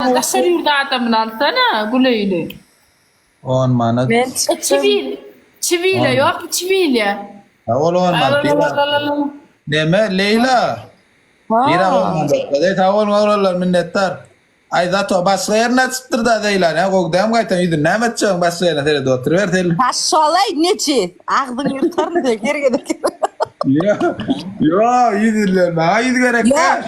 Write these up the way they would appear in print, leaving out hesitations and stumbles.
Daşary ýurt adamyny alsana Güleýli. On manat. Men çykdym. Çibil. Çibile ýok çibile. Ha ol on manat. Neme Leýla? Bira on manat. Sag boluň oglanlar minnetdar. Aý zato başga ýerine açypdyr da Leýla nä gowy dämi gaýtam ýüzüni näme etjegiň başga ýerine seredip oturyber sen. Paşşolaý nejis. Agzyňy ýyrtaryn sen her gezek. Ýok ýok ýüzünden maňa ýüz gerek däl.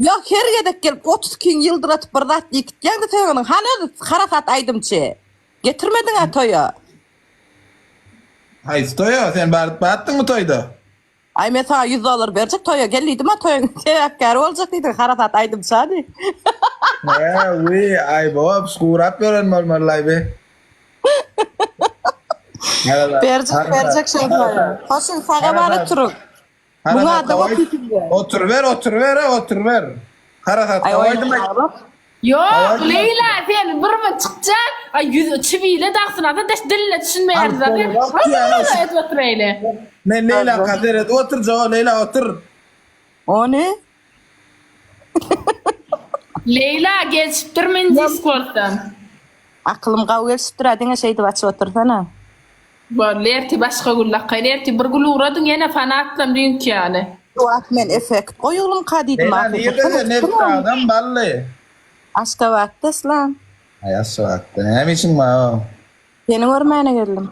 Ýok her gezek gelip 32-ň ýyldyratyp bir zat diýip gitýäňde sen onuň hany özi harasat aýdymçy. Getirmediň-ä toýa. Haýsy toýa? Sen baryp batdyňmy toýda? Aý men saňa ýüz dollar berjek toýa gel diýdim-ä toýuň sebäpkäri boljak diýdiň harasat aýdymça diý. Hä wiý aý bobs gurap ýören bolmalylaý bi. Berjek berjek şol toýa. Hoşuň saga bara turuň. Muňa Harasat da hawaý otyr. oturyber oturyber oturyber. Harasat Aý hawaýdym oýnamaga. Ýok, Leýla sen bir bir çykjak, aý ýüz çibile dagsyn ata deş diline düşünmeýär zat. Edip otur eýle. Men Leýla seret oturjak Leýla otur. Ony Leýla gelşipdir men Discorddan. Akylym gawy gelşipdir-ä diňe şeýdip açyp otursana. Boldy ertir başga gül lakaýyn ertir bir gül ugradyň ýene fanatlam düýnki ýaly. Şu wagt men effekt goýulymka diýdim Leýla ahyry. nirde sen Nebitdagdamy bally? Aşgabatda Islam. Aý Aşgabatda näme işiň bar o? Seni görmäne geldim.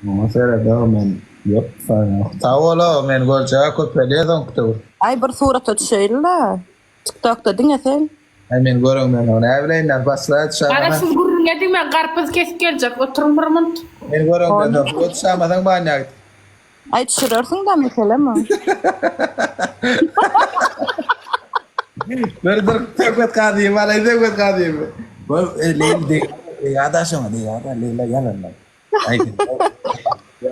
Muňa sered-ow men ýok saňa. Sag bol-ow meni görjege köpelýä soňky döwür. Aý bir surata düşeýli-la. Tiktokda diňe sen. Aý meni göreňden soň näbileýin men başlaýa düşäýmana. Garaşsyz gürrüň ediň men garpyz kesip geljek oturyň bir munt. Meni göreňden soň suwa düşäýmasaň banýa git. Aý düşürersiň-dä meselemi. Bir dur Söhbet Kazyýew alaý Söhbet Kazyýew. Bol Leýli deg ýa-da şoňa ýa-da Leýla ýalandan. Aý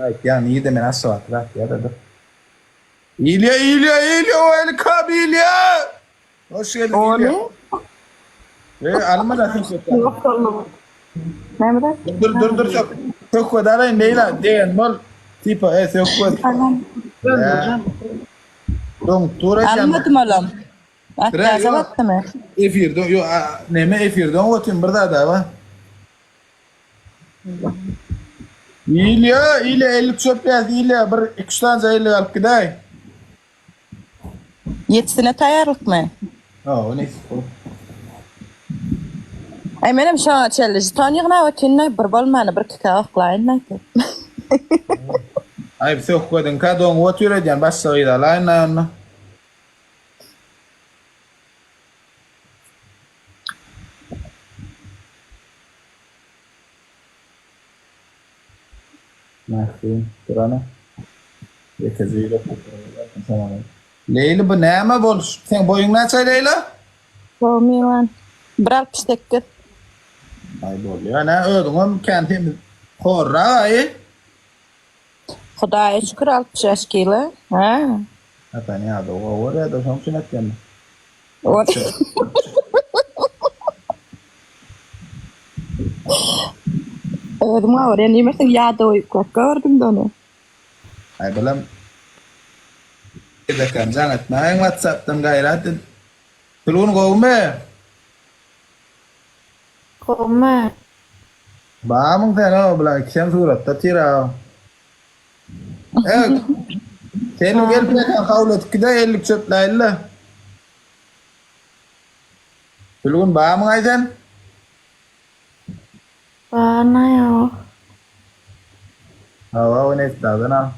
aýtýan nirde men Aşgabatda zat ýa-da dur. Ilýa Ilýa Ilýa welcome Ilýa. Hoş geldiň Ilýa. Ony? E alma da söhbet. Näme zat? Dur dur dur söhbet alaýyn Leýla degen bol. Tipa e söhbet. Doň dur eýýäm. Almadym olam. Atlaja batdymy? Efirde ýok neme efirde otyryn bir zada ba. Ilýa, Ilýa ellik çöp ýaz, Ilýa bir iki üç sanja ellik alyp gidäý. Ýetsine taýýarlykmy? Hawa, nesip bol. Aý menem şoňa çenli žeton ýygnap otyryn-da, bir bolmanda bir kike oklaýyn-da aýdyp. Aý söhbediňkä doňup otyr öýdýän, başga gyz alaýyn-da onda. Mähri, durana. Ýekeje ýürek Leýli bu näme boluş? Seň boýuň näçe Leýla? Gowy Milan. Bir 68. Aý bolýa nä özüňem kän semiz horrak aý. Hudaýa şükür 65 kilo. Hä. Ata näde gowy görýärdi şoň üçin etýän. Özüm gawurýan diýmeseň ýada goýup gördüm-de ony. Aý bulam Gezekem jaň etmäýiň whatsappdan gaýrat et. Sülgün gowumy? Gowumy? Barmyň sen o bulan ikisem suratda otyr-a. Ek. Selim gelip mekan kabul edip gidäý ellik çöpläýli-le. Sülgün barmyň-aý sen? Barna ýok. Hawa, o Nesdadan-a.